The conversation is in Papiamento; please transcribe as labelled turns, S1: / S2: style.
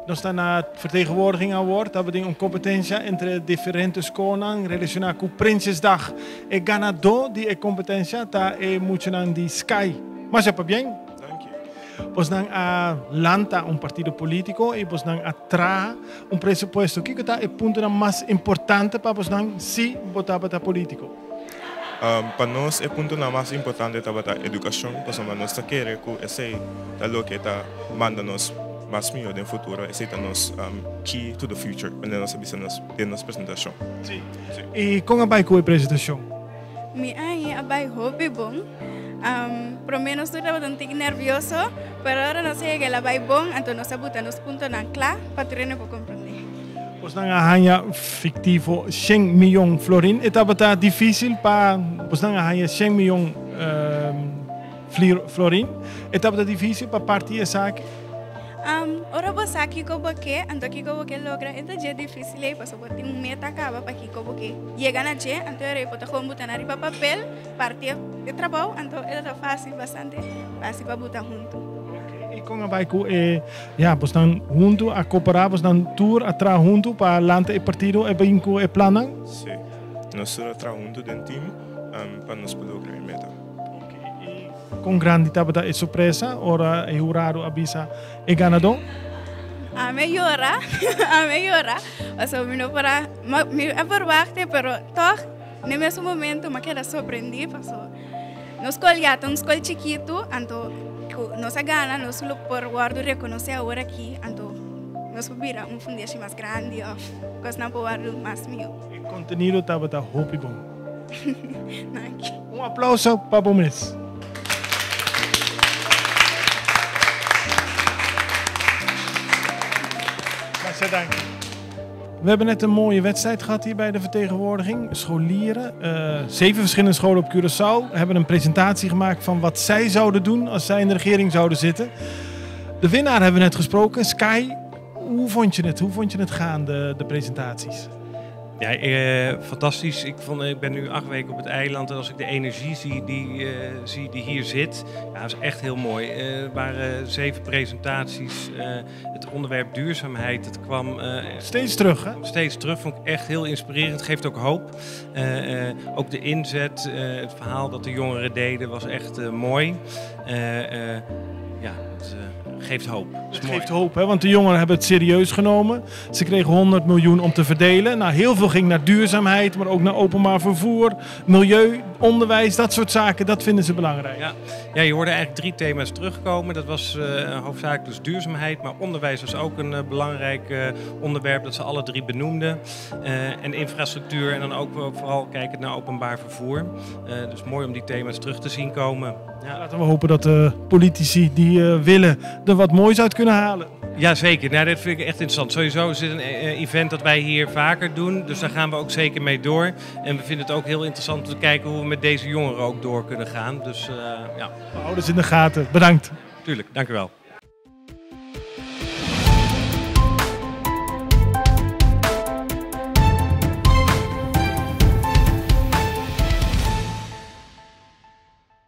S1: Nos ta na vertegenwoordiging awor, tabatin un competencia entre diferente scolnan relaciona cu Prinsjesdag. E ganador di e competencia ta e muchanan di Sky. Masha pabien.
S2: Danki.
S1: Bosnan a lanta un partido politico y bosnan a traha un presupuesto. Kico ta e puntonan mas importante pa bosnan si bo tabata politico?
S2: Pa nos e puntonan mas importante tabata edukashon, pasobra nos ta kere ku esei ta loke ta manda nos mas mihó den futuro, esei ta nos key to the future, manera nos a bisa nos den nos presentashon.
S1: Sí. I kon a bai ku e presentashon?
S3: Mi aña a bai hopi bon. Promé nos tur tabata un tiki nervioso, pero ora nos a yega el a bai bon, anto nos a buta nos puntonan kla pa tur hende por komprondé.
S1: Bosnan a haña fiktivo shen miyon florin. E tabata difísil pa bosnan a haña shen miyon florin. E tabata difísil pa parti esaki?
S3: Ora bo sa kiko bo ke, anto kiko bo ke logra, e ta dje difísil ei pasobra bo tin un meta kaba pa kiko bo ke yega na dje, anto e rei bo ta kon buta na riba papel, parti e trabou, anto e ta fásil, bastante fásil pa buta huntu.
S1: I kon a bai ku e Ya, bosnan huntu a koperá, bosnan tur a traha huntu pa lanta e partido e bin ku e plannan?
S2: Sí, nos tur a traha huntu den team pa nos por logra e meta.
S1: Oké, i kon grandi tabata e sorpresa ora e hurado a bisa e ganadó?
S3: Ami a yora, ami a yora, pasobra mi no por a, mi a verwachta pero tòg n'e mesun momento mi a keda sorprendí pasobra. Nos skol ya ta un skol chikitu, anto ku nos a gana nos lo por wòrdu rekonosé awor aki, anto nos por bira un fundeshi mas grandi òf kosnan por wòrdu mas mihó.
S1: E kontenido tabata hopi bon.
S3: Danki.
S1: Un aplauso pa bo mes. Masha danki. We hebben net een mooie wedstrijd gehad hier bij de vertegenwoordiging. Scholieren, zeven verschillende scholen op Curaçao, hebben een presentatie gemaakt van wat zij zouden doen als zij in de regering zouden zitten. De winnaar hebben we net gesproken, Sky. Hoe vond je het? Hoe vond je het gaan, de, de presentaties?
S4: Ja, eh, fantastisch. Ik, vond, ik ben nu acht weken op het eiland en als ik de energie zie die, eh, zie die hier zit, ja, dat is echt heel mooi. Eh, er waren zeven presentaties. het onderwerp duurzaamheid, dat kwam...
S1: steeds terug, hè?
S4: Steeds terug, vond ik echt heel inspirerend. Geeft ook hoop. ook de inzet, het verhaal dat de jongeren deden, was echt mooi. ja, het geeft hoop.
S1: Het geeft hoop, hè? Want de jongeren hebben het serieus genomen. Ze kregen 100 miljoen om te verdelen. Nou, heel veel ging naar duurzaamheid, maar ook naar openbaar vervoer, milieu, onderwijs, dat soort zaken. Dat vinden ze belangrijk.
S4: Ja, ja je hoorde eigenlijk drie thema's terugkomen. Dat was uh, hoofdzakelijk dus duurzaamheid, maar onderwijs was ook een uh, belangrijk uh, onderwerp dat ze alle drie benoemden. en infrastructuur en dan ook vooral kijken naar openbaar vervoer. dus mooi om die thema's terug te zien komen.
S1: Ja. Laten we hopen dat de politici die willen er wat moois uit kunnen halen.
S4: Jazeker, nou, dit vind ik echt interessant. Sowieso is dit een event dat wij hier vaker doen, dus daar gaan we ook zeker mee door. En we vinden het ook heel interessant om te kijken hoe we met deze jongeren ook door kunnen gaan. Dus, ja.
S1: We houden ze in de gaten. Bedankt.
S4: Tuurlijk, dank u wel.